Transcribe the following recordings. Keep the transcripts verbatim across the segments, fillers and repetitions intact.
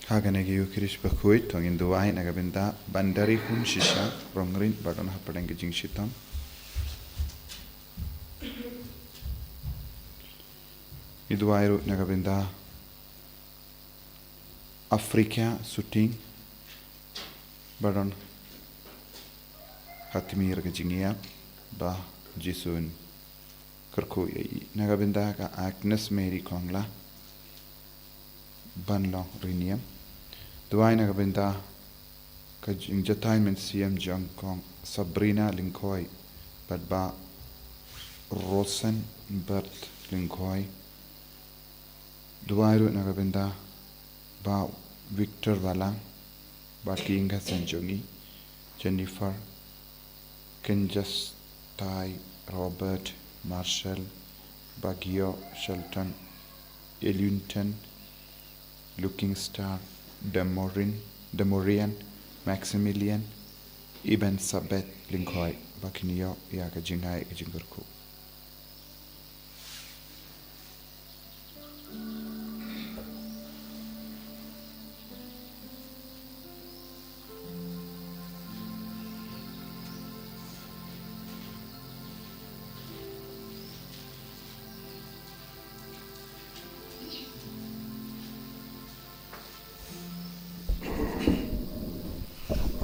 Ha kane ka Eucharist bakhuid, to ngin duwai na ka bynta Bandari Hun Shisha Rongrin ba don hapdeng ka jingshitom. Ngi duwai ruh na ka bynta Africa Suting ba don ha tmier ka jingïap, ba Jisu un kyrkhu ïa i. Na ka bynta ka Agnes Mary Kongla ban long riniam. Duwai na ka bynta ka jingjatai mynsiem jong Kong Sabrina Lyngkhoi bad Bah Rosenbert Lyngkhoi. Duwai ruh na ka bynta Bah Victor Balang bad ki ïing ki sem jong i, Jennifer, Kenjastai, Robert, Marshall, Bagio, Shelton, Elunton, Looking Star, Demorin, Demorian, Maximilian, Eben Sabet Lyngkhoi, ba kin ïoh ïa ka jingai ka jingkyrkhu.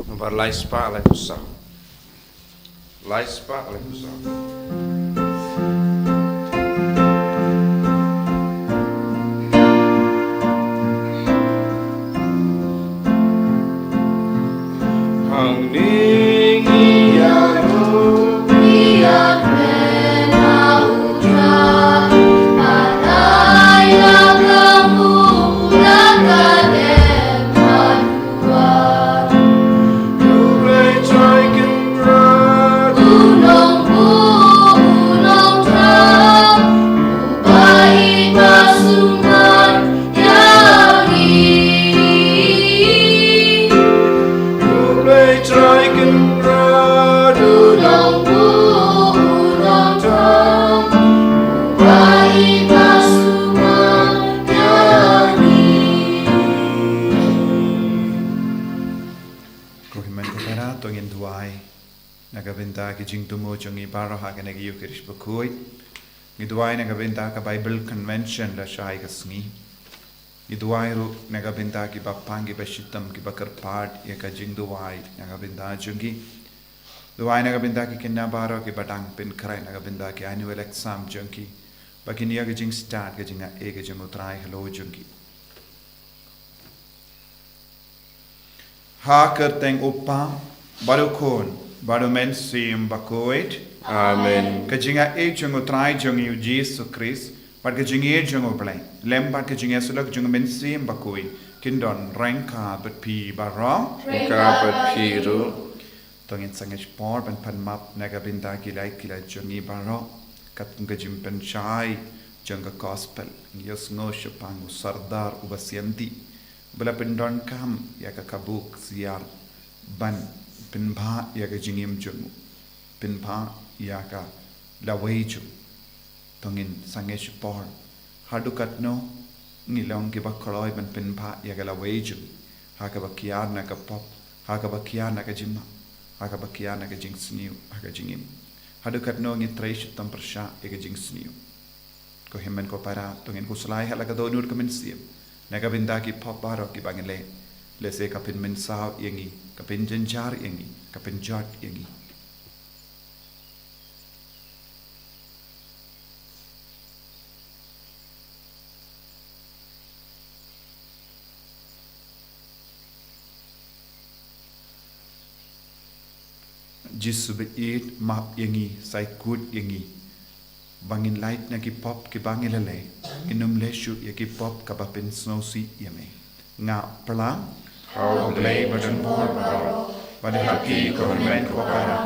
Nombar lai spah lai phew saw. Lai spah lai phew saw. Hangne ngi ïaroh, ngi ïakren ha u Trai, ha ka ïa ka mut ka dem ha duwar. U Blei Trai Kynrad, u Nongbuh, u Nongtrei, uba ïeit ba sumar ïa ngi. U Blei Trai Kynrad, u Nongbuh, u Nongtrei, uba ïeit ba sumar ïa ngi. Ko hynmen ko para, to ngin duwai na ka bynta ki jingthmu jong ngi baroh ha kane ka Eucharist bakhuid. Ngi duwai na ka bynta ka Bible Convention lashai ka sngi. Ngi duwai ruh na ka bynta kiba pang kiba shitom kiba kyrpad ïa ka jingduwai na ka bynta jong ngi. Duwai na ka bynta ki khynnah baroh kiba dang pynkhreh na ka bynta ki annual exam jong ki, ba kin ïoh ka jingstad ka jingaiei ka jong u Trai halor jong ki. Ha ka kyrteng u Kpa bad u Khun bad u Mynsiem Bakhuid. Amen. Ka jingaiei jong u Trai jong ngi u Jisu Khrist bad ka jingïeit jong u Blei, lem bad ka jingïasyllok jong u Mynsiem Bakhuid, kin don ryngkat bad phi baroh. Ryngkat bad phi ruh. To ngin sangeh por ban pan map na ka bynta ki lait ki lait jong ngi baroh. Kat ka jingpynshai jong ka gospel, ngi ïohsngew shaphang u Sordar uba sianti, ba la pyndonkam ïa ka kaba ksiar ban pynbha ïa ka jingim jong u, pynbha ïa ka lawei jong u. To ngin sangeh por. Haduh katno ngi long kiba kloi ban pynbha ïa ka lawei jong ngi, ha kaba kiar na ka pop, ha kaba kiar na ka jingmap, ha kaba kiar na ka jingsniew ha ka jingim? Haduh katno ngi trei shitom pyrshah ïa ka jingsniew? Ko hynmen ko para, to ngin khuslai ha la ka dohnud ka mynsiem na ka bynta ki pop baroh kiba ngi leh, lehse ka pynmynsaw ïa ngi, ka pynjynjar ïa ngi, ka pynjot ïa ngi. Jisu ba ïeit, map ïa ngi, sa ïakut ïa ngi, ba ngin lait na ki pop kiba ngi la leh, ngin ym leh shuh ïa ki pop kaba pynsngewsih ïa me. Nga pyrshang ha U Blei badonbor baroh, bad ha phi ko hynmen ko para,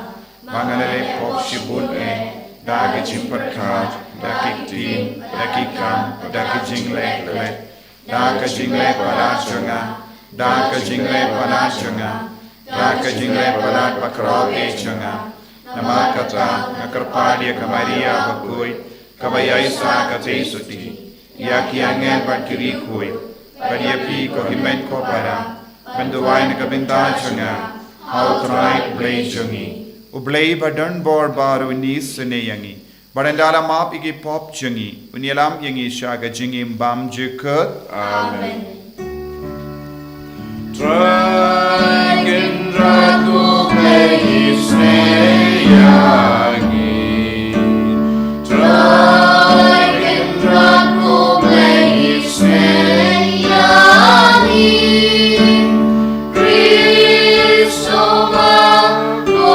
ba nga la leh pop shibun eh, da ka jingpyrkhat, da ki ktien, da ki kam, da ki jingleh leh, da ka jingleh palat jong nga, da ka jingleh palat jong nga, da ka jingleh palat ba khraw eh jong nga. Namar kata nga kyrpad ïa ka Maria bakhuid, kaba ïaishah katei suti, ïa ki angel bad ki riewkhuid, bad ïa phi ko hynmen ko para, ban duwai na ka bynta jong nga ha U Trai Blei jong ngi. U Blei ba don bor baroh un isynei ïa ngi, bad un da la map ïa ki pop jong ngi, un ïalam ïa ngi sha ka jingim bymjukut. Amen. Trai Kynrad ko Blei isynei ïa ngi. Trai Kynrad ko Blei isynei ïa ngi. Khrist u ma, ko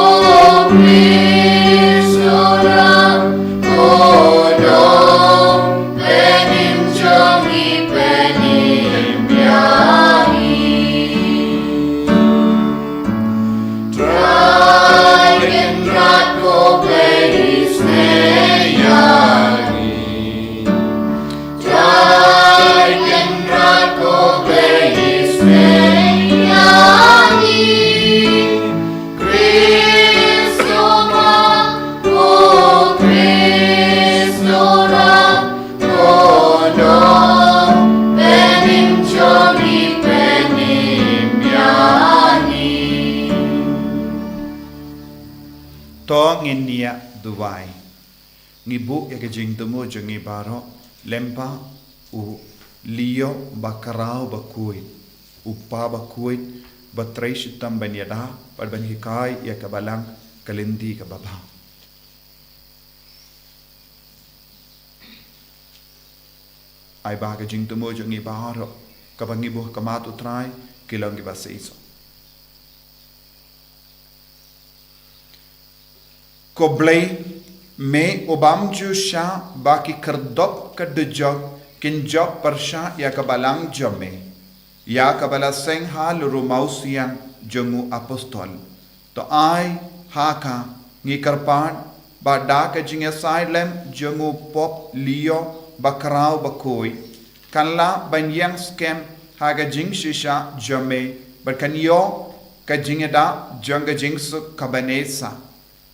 Khrist u ram, ko dong, pynim jong ngi, pynim ïa ngi. Trai Kynrad ko Blei isynei ïa ngi. Trai Kynrad ko Blei isynei ïa ngi. Khrist u ma, ko Khrist u ram, ko dong, pynim jong ngi, pynim ïa ngi. To ngin ïa duwai. Ngi buh ïa ka jingthmu jong ngi baroh lyngba u Leo ba khraw ba khuid, u kpa ba khuid, ba trei shitom ban ïada bad ban hikai ïa ka balang ka lynti kaba bha. Ai ba ka jingthmu jong ngi baroh kaba ngi buh ha khmat U Trai ki long kiba shisha. Ko Blei, me u bym ju shah ba ki khyrdop ka dujok kin jop pyrshah ïa ka balang jong me, ïa kaba la seng ha la u mawsiang jong u apostol. To ai ha ka ngi kyrpad ba da ka jingïasai lem jong u Pop Leo ba khraw ba khuid, kan lah ban ïeng skhem ha ka jingshisha jong me, bad kan ïoh ka jingïada jong ka jingsuk kaba neh sah.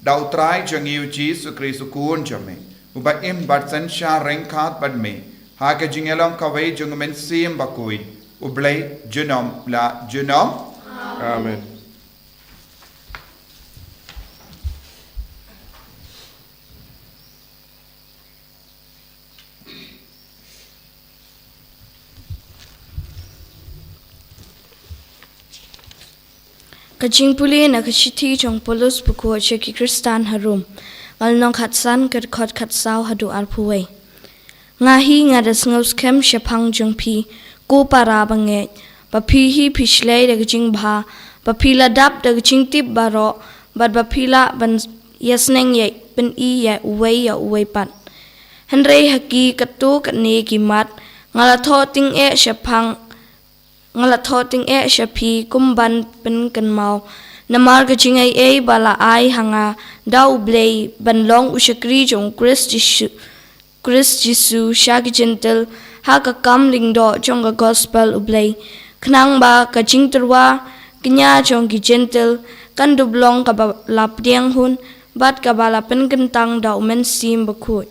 Da U Trai jong ngi U Jisu Khrist U Khun jong me, uba im bad synshar ryngkat bad me ha ka jingïalong kawei jong U Mynsiem Bakhuid, U Blei junom la junom. Amen. Ka jingpule na ka shithi jong u Paulus bakhuid sha ki Khristan ha Rom. Ngal nong khatsan, ka dkhot khatsaw haduh arphew wei. Nga hi nga da sngewskhem shaphang jong phi, ko para bangeit, ba phi hi phi shlei da ka jingbha, ba phi la dap da ka jingtip baroh, bad ba phi lah ban ïasneng ïa pyn-i ïa uwei ïa uwei pat. Hynrei ha ki katto katne ki mat, nga la thoh tyngeh shaphang, nga la thoh tyngeh sha phi kum ban pynkynmaw. Namar ka jingai ei ba la ai ha nga da U Blei ban long u shakri jong U Khrist Jisu, Khrist Jisu sha ki Jentil, ha ka kam lyngdoh jong ka gospel U Blei, khnang ba ka jingtyrwa kñia jong ki Jentil kan dup long kaba la pdiang hun, bad kaba la pynkyntang da U Mynsiem Bakhuid.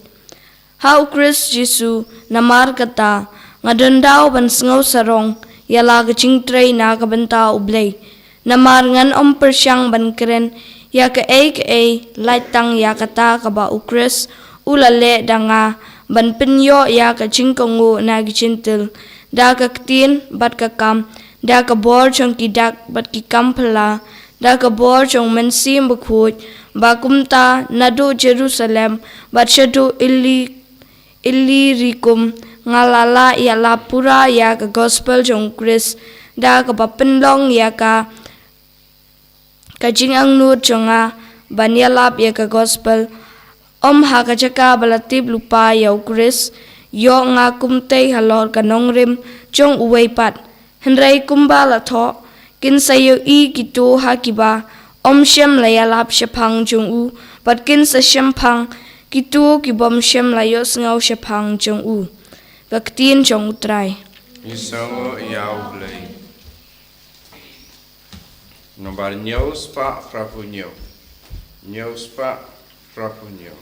Ha U Khrist Jisu, namar kata, nga don daw ban sngew sarong ïa la ka jingtrei na ka bynta U Blei. Namar ngan ym pyrshang ban kren ïa kaei kaei, lait tang ïa kata kaba U Khrist u la leh da nga, ban pynïoh ïa ka jingkohnguh na ki Jentil, da ka ktien bad ka kam, da ka bor jong ki dak bad ki kam phylla, da ka bor jong U Mynsiem Bakhuid, ba kumta naduh Jerusalem bad shaduh Ili-, Ilirikum, nga la lah ïalap pura ïa ka gospel jong U Khrist, da kaba pynlong ïa ka ka jingangnud jong nga ban ïalap ïa ka gospel. Ym ha ka jaka ba la tip lypa ïa U Khrist, ïoh nga kumtei halor ka nongrim jong uwei pat. Hynrei kumba la thoh, kin sa ïohi kito ha kiba ym shym la ïalap shaphang jong u, bad kin sa shemphang kito ki bym shym la ïohsngew shaphang jong u. Ka ktien jong U Trai. Ngi sngewnguh ïa U Blei. Nombar hynñiew spah phra phew hynñiew. Hynñiew spah phra phew hynñiew.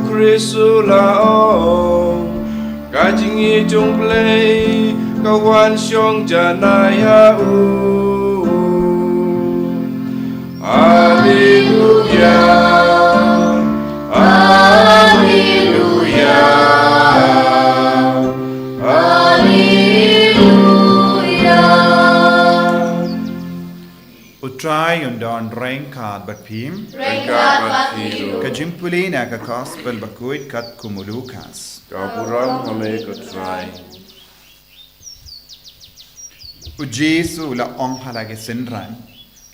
Khrist u la ong, ka jingïeit jong U Blei ka wan shong janai ha u. Haleluya, haleluya, haleluya. U Trai un don ryngkat bad phi. Ryngkat bad phi ruh. Ka jingpule na ka Gospel bakhuid katkum u Lukas. Ka burom ha me ko Trai. U Jisu u la ong ha la ki synran,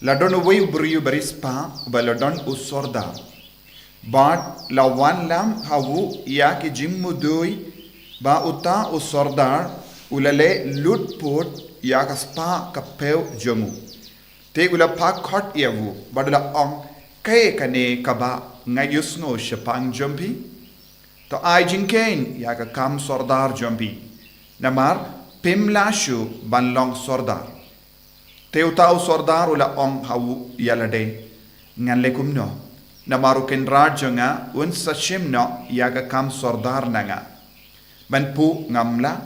la don uwei u briew bariewspah uba la don u sordar. Bad la wanlam ha u ïa ki jingmudui, ba uta u sordar u la leh lutput ïa ka spah ka phew jong u. Te u la phah khot ïa u, bad u la ong, kaei kane kaba nga ïohsngew shaphang jong phi? To ai jingkheiñ ïa ka kam sordar jong phi, namar phim lah shuh ban long sordar. Te uta u sordar u la ong ha u ïalade, ngan leh kumno, namar u kynrad jong nga un sa shim noh ïa ka kam sordar na nga? Ban phuh ngam lah,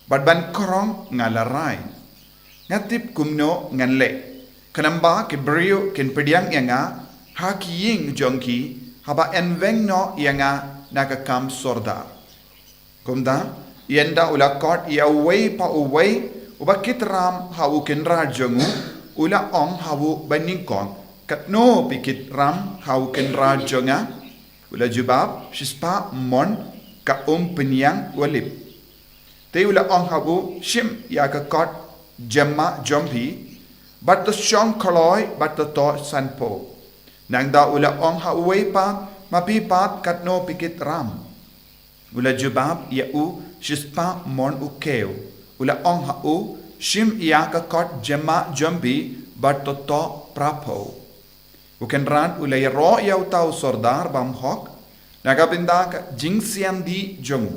bad ban krong nga la rai. Nga tip kumno ngan leh, khnang ba ki briew kin pdiang ïa nga ha ki ïing jong ki, haba yn weng noh ïa nga na ka kam sordar. Kumta, ynda u la khot ïa uwei pa uwei uba kit ram ha u kynrad jong u, u la ong ha u banyngkong, katno phi kit ram ha u kynrad jong nga? U la jubab, shispah mon ka um pynïang walip. Te u la ong ha u, shim ïa ka kot jymmah jong phi, bad to shong kloi bad to thoh sanphew. Nangta u la ong ha uwei pat, ma phi pat katno phi kit ram? U la jubab ïa u, shispah mon u kiew. U la ong ha u, shim ïa ka kot jymmah jong phi bad to thoh phraphew. U kynrad u la ïaroh ïa uta u sordar bymhok na ka bynta ka jingsiandih jong u.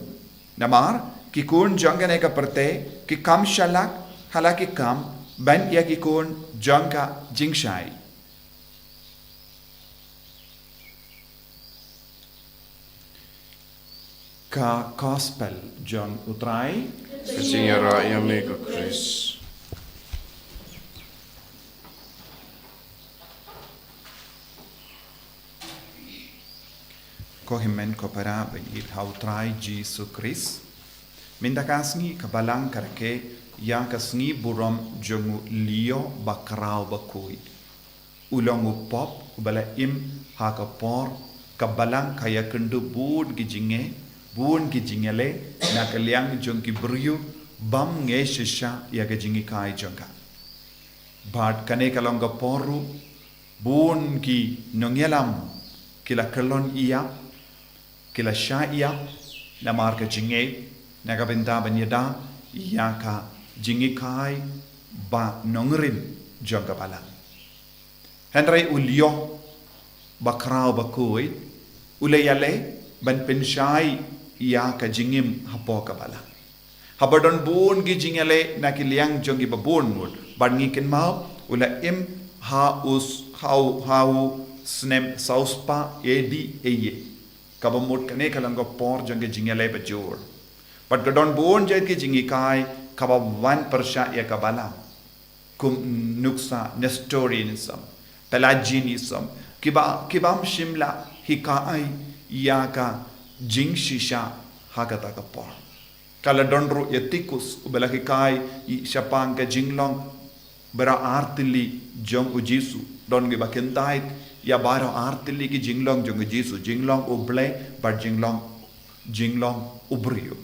Namar ki khun jong kane ka pyrthei ki kham shalak ha la ki kam ban ïa ki khun jong ka jingshai. Ka Gospel jong U Trai. Ka jingïarap ïa me ko Khrist. Ko hynmen ko para ba ïeit ha U Trai Jisu Khrist. Mynta ka sngi ka Balang ka rakhe ïa ka sngi burom jong u Leo bakhraw bakhuid. U long u pop uba la im ha ka por ka Balang ka ïakynduh bun ki jingeh, bun ki jingïaleh na ka liang jong ki briew bym ngeit shisha ïa ka jinghikai jong ka. Bad kane ka long ka por ruh bun ki nongïalam ki la kyllon ïap, ki la shah ïap namar ka jingngeit na ka bynta ban ïada ïa ka jinghikai ba nongrim jong ka Balang. Hynrei u Leo bakhraw bakhuid u la ïaleh ban pynshai ïa ka jingim hapoh ka Balang. Haba don bun ki jingïaleh na ki liang jong ki babun ngut, bad ngi kynmaw u la im ha u s-, ha u, ha u snem saw spah A D A ye. Kaba mut kane ka long ka por jong ki jingïaleh bajur. Bad ka don bun jait ki jinghikai kaba wan pyrshah ïa ka Balang. Kum nuksa Nestorianism, Pelagianism, kiba, kibym shym la hikai ïa ka jingshisha ha kata ka por. Ka la don ruh Eutyches uba la hikai ïa shaphang ka jinglong baroh artylli jong u Jisu. Don kiba kyntait ïa baroh artylli ki jinglong jong u Jisu, jinglong U Blei bad jinglong, jinglong u briew.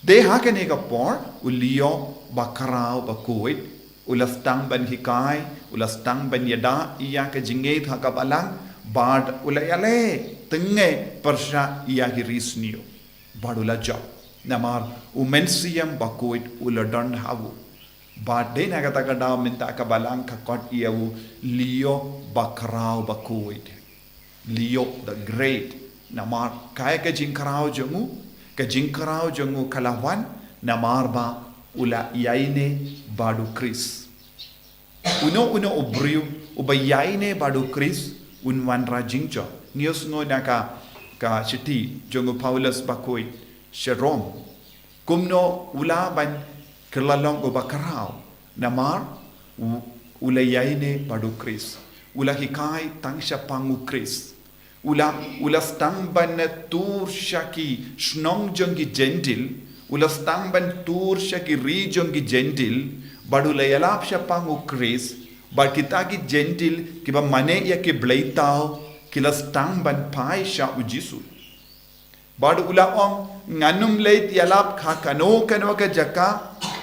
Te ha kane ka por u Leo bakhraw bakhuid u la sdang ban hikai, u la sdang ban ïada ïa ka jingngeit ha ka Balang, bad u la ïaleh tyngai pyrshah ïa ki ri sniew. Bad u la jop namar u Mynsiem Bakhuid u la don ha u. Bad dei na kata ka daw mynta ka Balang ka khot ïa u Leo bakhraw bakhuid. Leo the Great, namar kaei ka jingkhraw jong u, ka jingkhraw jong u ka la wan namar ba u la ïaineh bad u Khrist. Uno uno u briew uba ïaineh bad u Khrist un wanrah jingjop. Ngi ïohsngew na ka Ka shithi jong u Paulus bakhuid sha Rom. Kumno u lah ban kylla long uba khraw, namar u, u la ïaineh bad u Khrist. U la hikai tang shaphang u Khrist. U la, u la sdang ban tur sha ki shnong jong ki Jentil. U la sdang ban tur sha ki ri jong ki Jentil. Bad u la ïalap shaphang u Khrist. Bad kita ki Jentil kiba mane ïa ki bleitaw, ki la sdang ban phai sha u Jisu. Bad u la ong, ngan ym leit ïalap ha kano kano ka jaka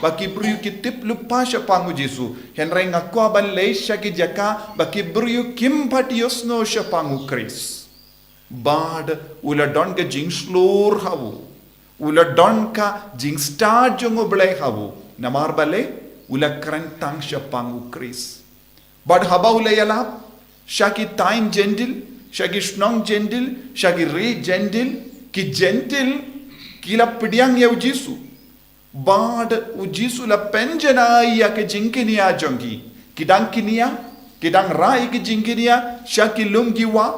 ba ki briew ki tip lypa shaphang u Jisu. Hynrei nga kwah ban leit sha ki jaka ba ki briew kim pat ïohsngew shaphang u Khrist. Bad u la don ka jingshlur ha u. U la don ka jingstad jong u Blei ha u. Namar balei, u la kren tang shaphang u Khrist. Bad haba u la ïalap sha ki thaiñ Jentil, sha ki shnong Jentil, sha ki ri Jentil, ki Jentil ki la pdiang ïa u Jisu. Bad u Jisu la pynjanai ïa ka jingkñia jong ki. Ki dang kñia, ki dang rah ïa ka jingkñia sha ki lum ki wah.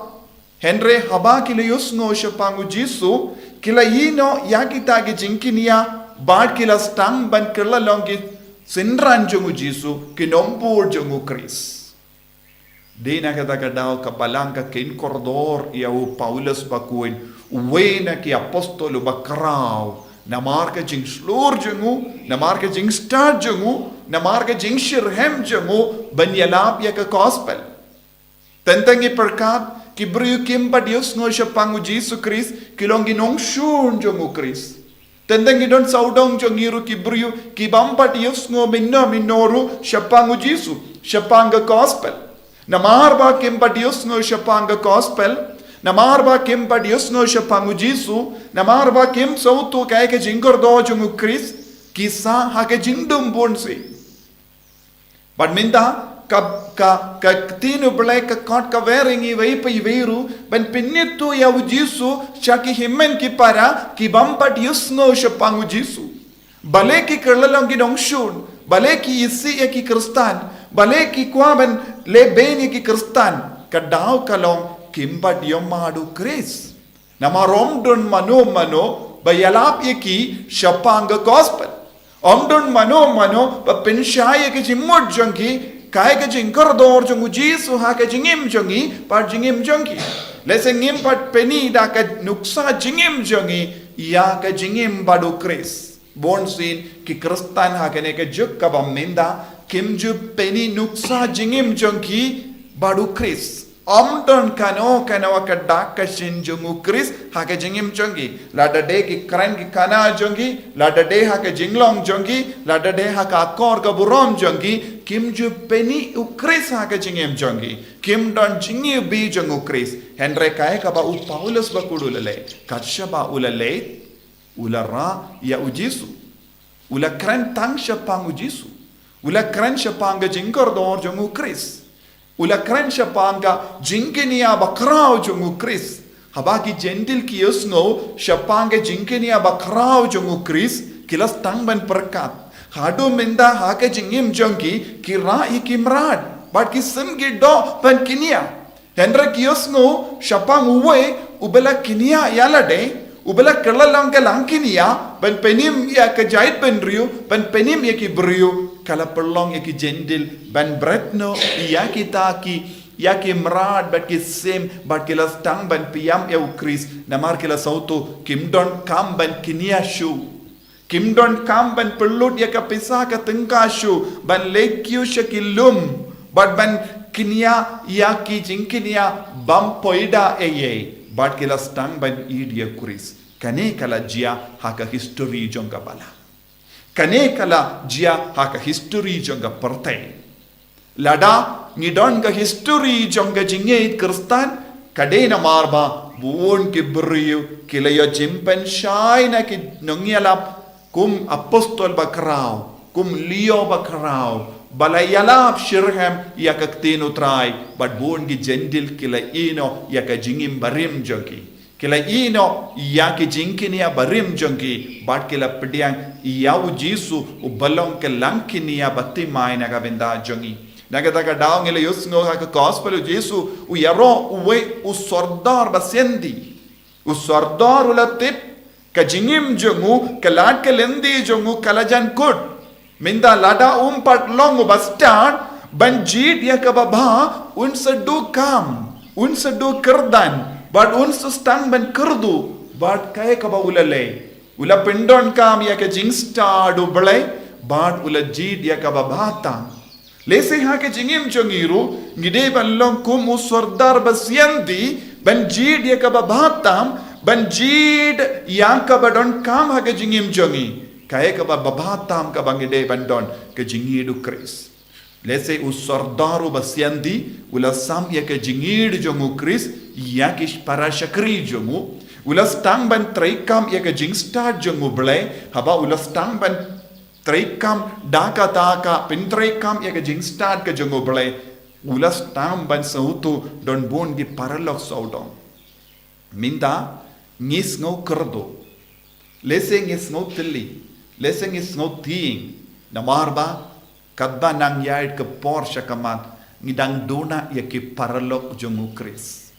Hynrei haba ki la ïohsngew shaphang u Jisu, ki la ïehnoh ïa kita ki jingkñia, bad ki la sdang ban kylla long ki synran jong u Jisu, ki nongbud jong u Khrist. Dei na kata ka daw ka Balang ka kheiñ kordor ïa u Paulus bakhuid, uwei na ki apostol uba khraw, namar ka jingshlur jong u, namar ka jingstad jong u, namar ka jingshitrhem jong u ban ïalap ïa ka gospel. Teng teng ngi pyrkhat, ki briew kim pat ïohsngew shaphang u Jisu Khrist, ki long ki nongshun jong u Khrist. Teng teng ngi don sawdong jong ngi ruh ki briew, ki bym pat ïohsngew mynno mynno ruh shaphang u Jisu, shaphang ka gospel. Namar ba kim pat ïohsngew shaphang ka gospel, namar ba kim pat ïohsngew shaphang u Jisu, namar ba kim sngewthuh kaei ka jingkordor jong u Khrist, ki sah ha ka jingdum bunsien. Bad mynta, ka, ka, ka ktien u Blei ka khot ka wer ïa ngi iwei pa iwei ruh, ban pynithuh ïa u Jisu, sha ki hynmen ki para, ki bym pat ïohsngew shaphang u Jisu. Balei ki kylla long ki nongshun, balei ki isih ïa ki Khristan, balei ki kwah ban lehbeiñ ïa ki Khristan, ka daw ka long kim pat ïohmad u Khrist. Namar ym don mano mano ba ïalap ïa ki shaphang ka gospel. Ym don mano mano ba pynshai ïa ka jingmut jong ki, kaei ka jingkordor jong u Jisu ha ka jingim jong ngi, bad jingim jong ki. Lehse ngim pat pyni da ka nuksa jingim jong ngi ïa ka jingim bad u Khrist. Bunsien ki Khristan ha kane ka juk kaba mynta, kim ju pyni nuksa jingim jong ki bad u Khrist. Ym don kano kano ka dak ka shin jong u Khrist ha ka jingim jong ki. Lada dei ki kren ki khana jong ki, lada dei ha ka jinglong jong ki, lada dei ha ka akor ka burom jong ki, kim ju pyni u Khrist ha ka jingim jong ki. Kim don jingïohi jong u Khrist. Hynrei kaei kaba u Paulus bakhuid u la leh, kat shaba u la leh, u la rah ïa u Jisu. U la kren tang shaphang u Jisu. U la kren shaphang ka jingkordor jong u Khrist. U la kren shaphang ka jingkñia bakhraw jong u Khrist. Haba ki Jentil ki ïohsngew shaphang ka jingkñia bakhraw jong u Khrist, ki la sdang ban pyrkhat. Haduh mynta ha ka jingim jong ki, ki rah ïa ki mrad, bad ki shim ki doh ban kñia. Hynrei ki ïohsngew shaphang uwei uba la kñia ïa lade, uba la kylla long ka langkñia, ban pynim ïa ka jaitbynriew, ban pynim ïa ki briew, ka la pynlong ïa ki Jentil ban bret noh ïa kita ki, ïa ki mrad bad ki sim, bad ki la sdang ban pynïap ïa u Khrist, namar ki la sngewthuh kim don kam ban kñia shuh. Kim don kam ban pynlut ïa ka pisa ka tyngka shuh, ban leit kiew sha ki lum, bad ban kñia ïa ki jingkñia bym poi da ei ei, bad ki la sdang ban ïeit ïa u Khrist. Kane ka la jia ha ka history jong ka Balang. Kane ka la jia ha ka history jong ka pyrthei. Lada ngi don ka history jong ka jingïeit Khristan, ka dei namar ba bun ki briew ki la ïoh jingpynshai na ki nongïalap kum apostol bakhraw, kum Leo bakhraw, ba la ïalap shitrhem ïa ka ktien u Trai, bad bun ki Jentil ki la ïehnoh ïa ka jingim barim jong ki. Ki la ïehnoh ïa ki jingkñia barim jong ki, bad ki la pdiang ïa u Jisu uba long ka langkñia bathymmai na ka bynta jong ngi. Na kata ka daw ngi la ïohsngew ha ka gospel u Jisu u ïaroh uwei u sordar basianti. U sordar u la tip, ka jingim jong u, ka lad ka lynti jong u, ka la jan kut. Mynta lada um pat long uba stad ban jied ïa kaba bha, un sa duh kam, un sa duh kyrdan, bad un sa sdang ban kyrduh, bad kaei kaba u la leh, u la pyndonkam ïa ka jingstad u Blei, bad u la jied ïa kaba bha tam. Lehse ha ka jingim jong ngi ruh, ngi dei ban long kum u sordar ba sianti, ban jied ïa kaba bha tam, ban jied ïa kaba donkam ha ka jingim jong ngi. Kaei kaba bha tam kaba ngi dei ban don, ka jingïeid u Khrist. Lehse u sordar uba sianti, u la sam ïa ka jingïeid jong u Khrist, ïa ki para shakri jong u. U la sdang ban treikam ïa ka jingstad jong u Blei, haba u la sdang ban treikam da kata ka pyntreikam ïa ka jingstad ka jong u Blei, u la sdang ban sngewthuh don bun ki paralok sawdong. Mynta ngi sngew kyrduh, lehse ngi sngew thylli, lehse ngi sngew tieng, namar ba katba nang ïaid ka por sha khmat ngi dang duna ïa ki paralok jong u Khrist.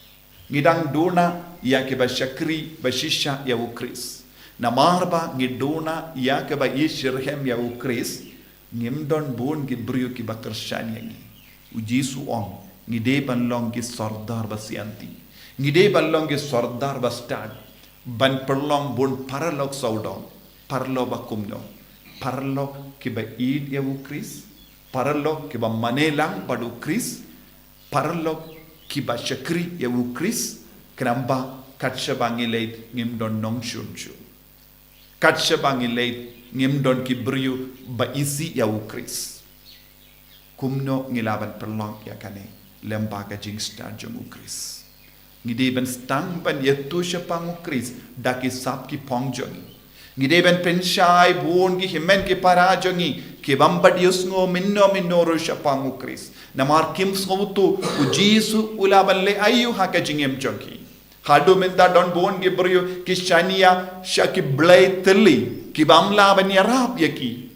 Ngi dang duna ïa kiba shakri ba shisha ïa u Khrist. Namar ba ngi duna ïa kiba ïeit shitrhem ïa u Khrist, ngim don bun ki briew kiba kyrshan ïa ngi. U Jisu u ong, ngi dei ban long ki sordar ba sianti. Ngi dei ban long ki sordar ba stad. Ban pynlong bun paralok sawdong. Paralok ba kumno? Paralok kiba ïeit ïa u Khrist. Paralok kiba mane lang bad u Khrist. Paralok kiba shakri ïa u Khrist, khnang ba kat shaba ngi leit ngim don nongshun shuh. Kat shaba ngi leit ngim don ki briew ba isih ïa u Khrist. Kumno ngi lah ban pynlong ïa kane, lem bad ka jingstad jong u Khrist. Ngi dei ban sdang ban ïathuh shaphang u Khrist da ki sap ki phong jong ngi. Ngi dei ban pynshai bun ki hynmen ki para jong ngi, ki bym pat ïohsngew mynno mynno ruh shaphang u Khrist. Namar kim sngewthuh u Jisu u lah ban leh aïu ha ka jingim jong ki. Haduh mynta don bun ki briew ki shaniah sha ki blei thylli, ki bym lah ban ïarap ïa ki.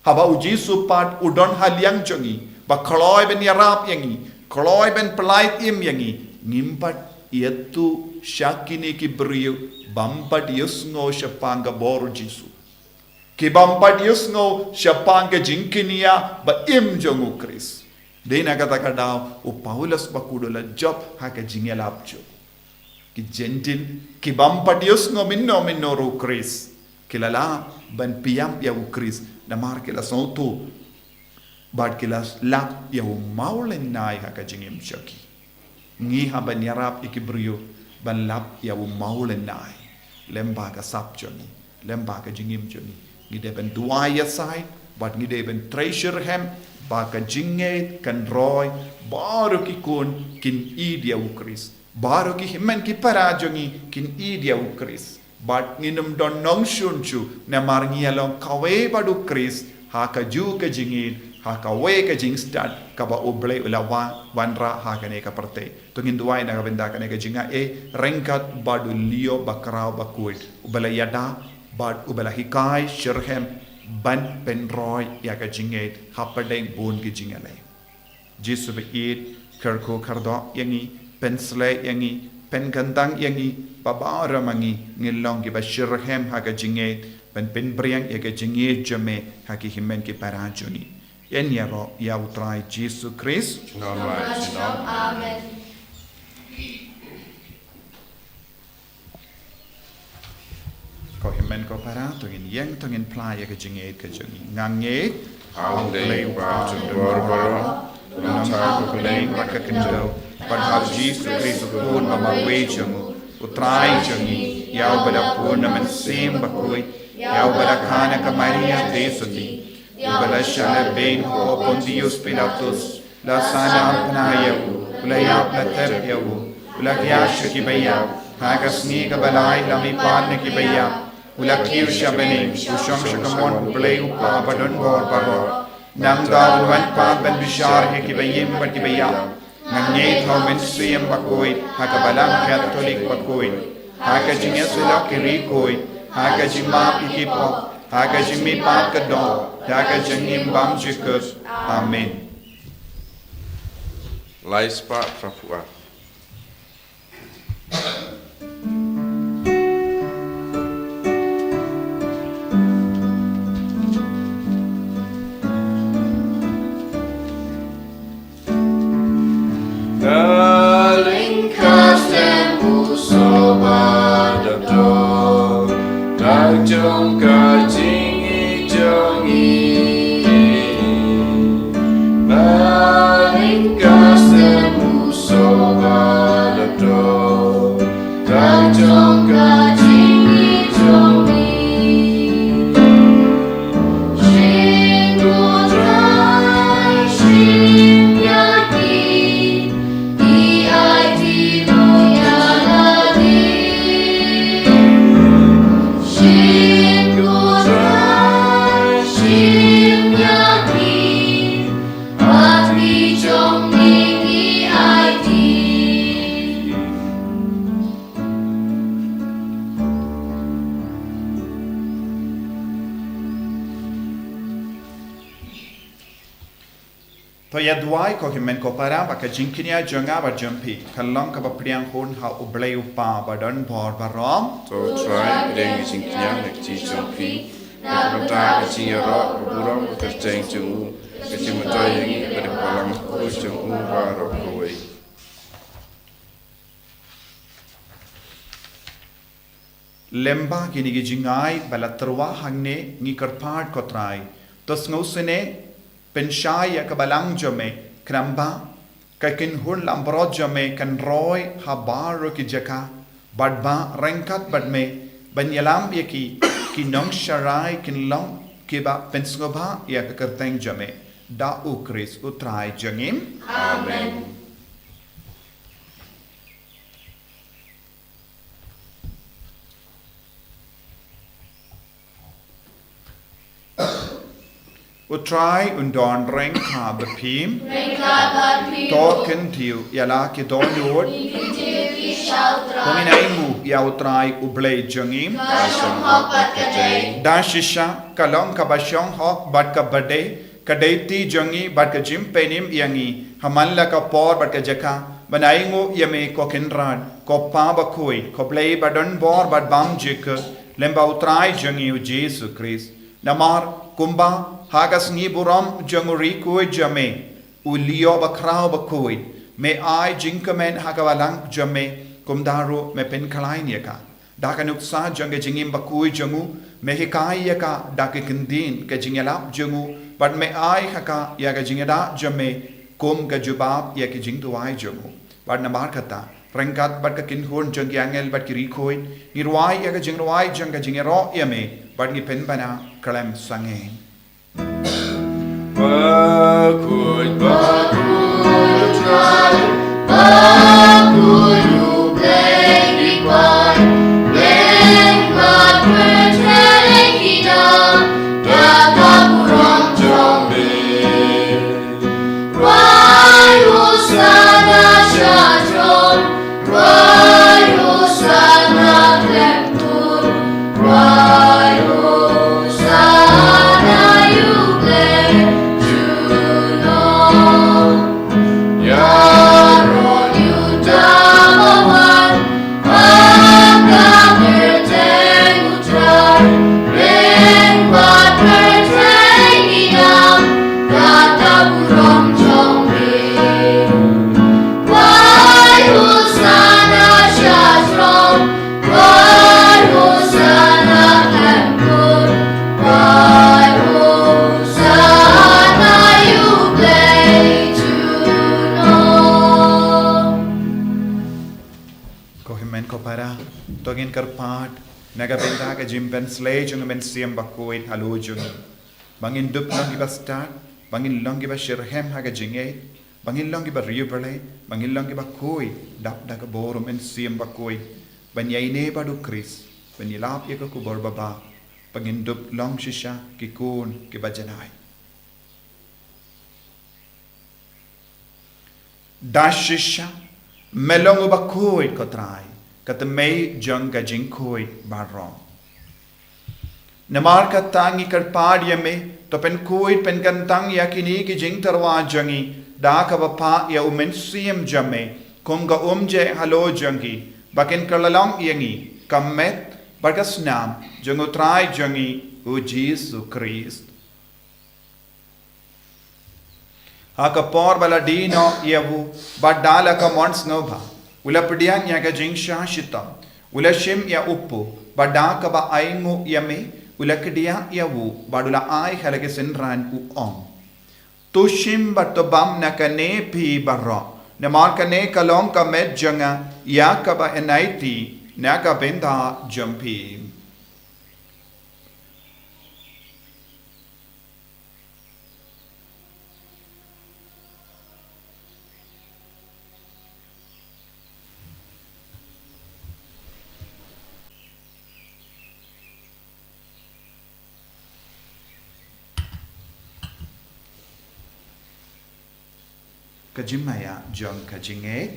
Haba u Jisu pat u don ha liang jong ngi, ba kloi ban ïarap ïa ngi, kloi ban pyllait im ïa ngi, ngim pat ïathuh sha kine ki briew bym pat ïohsngew shaphang ka bor u Jisu. Ki bym pat ïohsngew shaphang ka jingkñia ba im jong u Khrist. Dei na kata ka daw u Paulus bakhuid u la jop ha ka jingïalap jong u. Ki Jentil, ki bym pat ïohsngew mynno mynno ruh u Khrist, ki la lah ban pynïap ïa u Khrist, namar ki la sngewthuh, bad ki la lap ïa u mawlynnai ha ka jingim jong ki. Ngi hap ban ïarap ïa ki briew ban lap ïa u mawlynnai, lem bad ka sap jong ngi, lem bad ka jingim jong ngi. Ngi dei ban duwai ïa sai, bad ngi dei ban trei shitrhem ba ka jingngeit kan roi, baroh ki khun kin ïeit ïa u Khrist. Baroh ki hynmen ki para jong ngi kin ïeit ïa u Khrist. Bad ngin ym don nongshun shuh, namar ngi ïalong kawei bad u Khrist ha kajuh ka jingïeit, ha kawei ka jingstad kaba u Blei u la wan, wanrah ha kane ka pyrthei. To ngin duwai na ka bynta kane ka jingaiei, ryngkat bad u Leo bakhraw bakhuid, uba la ïada bad uba la hikai shitrhem ban pynroi ïa ka jingngeit hapdeng bun ki jingïaleh. Jisu ba ïeit, kyrkhu kyrdoh ïa ngi, pynshlei ïa ngi, pynkyntang ïa ngi, ba baroh ma ngi ngin long kiba shitrhem ha ka jingngeit, ban pynphriang ïa ka jingngeit jong me ha ki hynmen ki para jong ngi. Ïaroh ïa u Trai Jisu Khrist. Junom la junom. Amen. Ko hynmen ko para, to ngin ïeng, to ngin phla ïa ka jingngeit ka jong ngi. Nga ngeit ha u Blei u Kpa jong ka bor baroh, u nongthaw ka kynthei bad ka khyndew, bad ha u Jisu Khrist u khun ba marwei jong u, u Trai jong ngi, ïa uba la bun na Mynsiem Bakhuid, ïa uba la kha na ka Maria Theisotti, uba la shah lehbeiñ hapoh Pontius Pilatus, la sahnarphna ïa u, u la ïap, la tep ïa u, u la khiah sha kiba ïap, ha ka sngi kaba lai la mihpat na kiba ïap, u la kiew sha bneng, u shong sha kamon u Blei u Kpa badonbor baroh. Nangta un wan pat ban bishar ïa kiba im bad kiba ïap. Nga ngeit ha u Mynsiem Bakhuid, ha ka Balang Katholik bakhuid, ha ka jingïasyllok ki riewkhuid, ha ka jingmap ïa ki pop, ha ka jingmihpat ka doh, ha ka jingim bymjukut. Amen. Lai spah phra phew ar. Jong ka jingïeit jong ngi, ba ring ka semu soba la to, ka jong ka jingïeit jong ngi. Shin ko Trai, shin ïa ki, To ïa duwai ko hynmen ko para, ba ka jingkñia jong nga bad jong phi kan long kaba pdiang hun ha U Blei U Kpa badonbor baroh. To Trai, pdiang ka jingkñia na ka jingïeit jong phi na ka bynta ka jingïaroh baburom bakyrteng jong u, ka jingmyntoi ïa ngi ka dei ka balang bakhuid jong u baroh kawei. Lyngba kine ki jingai ba la tyrwa hangne ngi kyrpad ko Trai, to sngewsynei, pynshai ïa ka balang jong me, khnang ba ka kynhun langbrot jong me kan roi ha baroh ki jaka, bad ba ryngkat bad me ban ïalam ïa ki, ki nongsharai kin long kiba pynsngewbha ïa ka kyrteng jong me. Da U Khrist U Trai jong ngi. Amen. U Trai un don ryngkat bad phi. Ryngkat bad phi. To kyntiew ïa la ki dohnud. Ngin kyntiew ïa la ki dohnud. To ngin ainguh ïa U Trai U Blei jong ngi. Ka shong hok bad ka dei. Da shisha ka long kaba shong hok bad kaba dei, ka dei ti jong ngi bad ka jingpynim ïa ngi ha man la ka por bad ka jaka ban ainguh ïa me ko Kynrad, ko Pa bakhuid, ko Blei badonbor bad bymjukut, lyngba U Trai jong ngi U Jisu Khrist. Namar kumba ha ka sngi burom jong u riewkhuid jong me, u Leo bakhraw bakhuid, me ai jingkmen ha ka balang jong me, kumta ruh me pynkhlaiñ ïa ka da ka nuksa jong ka jingim bakhuid jong u, me hikai ïa ka da ka kyntien ka jingïalap jong u, bad me ai ha ka ïa ka jingïada jong me kum ka jubab ïa ka jingduwai jong u. Bad namar kata, ryngkat bad ka kynhun jong ki angel bad ki riewkhuid, ngi rwai ïa ka jingrwai jong ka jingïaroh ïa me, bad ngi pynbna khlem sangeh. Bakhuid, bakhuid, bakhuid, bakhuid U Blei ki paid, lyngba pyrthei ki dap da ka burom jong me. Rwai Hosana sha throne, rwai Hosana khlem tur, rwai Hosana ïa U Blei junom. Ïaroh ïa uta uba wan ha ka kyrteng U Trai, lyngba pyrthei ki dap da ka burom jong me. Rwai Hosana sha throne, rwai Hosana khlem tur, rwai Hosana ïa U Blei junom. Ko hynmen ko para, to ngin kyrpad na ka bynta ka jingpynsleh jong U Mynsiem Bakhuid halor jong ngi, ba ngin dup long kiba stad, ba ngin long kiba shitrhem ha ka jingngeit, ba ngin long kiba riewblei, ba ngin long kiba khuid dap da ka bor U Mynsiem Bakhuid, ban ïaineh bad U Khrist, ban ïalap ïa ka khubor babha, ba ngin dup long shisha ki khun kiba janai. Da shisha me long uba khuid ko Trai, ka tmei jong ka jingkhuid baroh. Namar kata ngi kyrpad ïa me, to pynkhuid pynkyntang ïa kine ki jingtyrwa jong ngi da kaba phah ïa U Mynsiem jong me kum ka umjing halor jong ngi, ba kin kylla long ïa ngi ka met bad ka snam jong U Trai jong ngi U Jisu Khrist. Ha ka por ba la die noh ïa u, bad da la ka mon sngewbha, u la pdiang ïa ka jingshah shitom, u la shim ïa u puk, Bad da kaba ainguh ïa me, u la kdiah ïa u, bad u la ai ha la ki synran, u ong: To shim bad to bam na kane phi baroh, namar kane ka long ka met jong nga ïa kaba yn aiti na ka bynta jong phi. Ka jingmaïa jong ka jingngeit.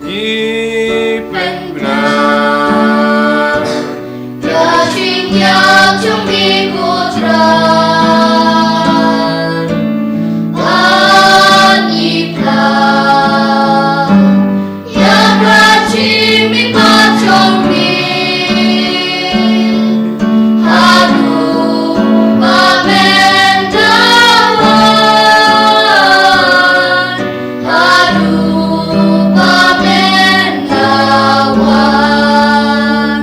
Ngi pynbna ïa jingïap jong me, ko Trai. Ngi pynbna ïa ka jingmihpat jong me. Haduh ba men da wan, haduh ba men da wan.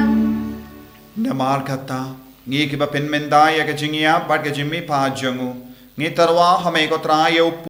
Namar kata, ngi kiba pynmynta ïa ka jingïap bad ka jingmihpat jong u, ngi tyrwa ha me ko Trai ïa u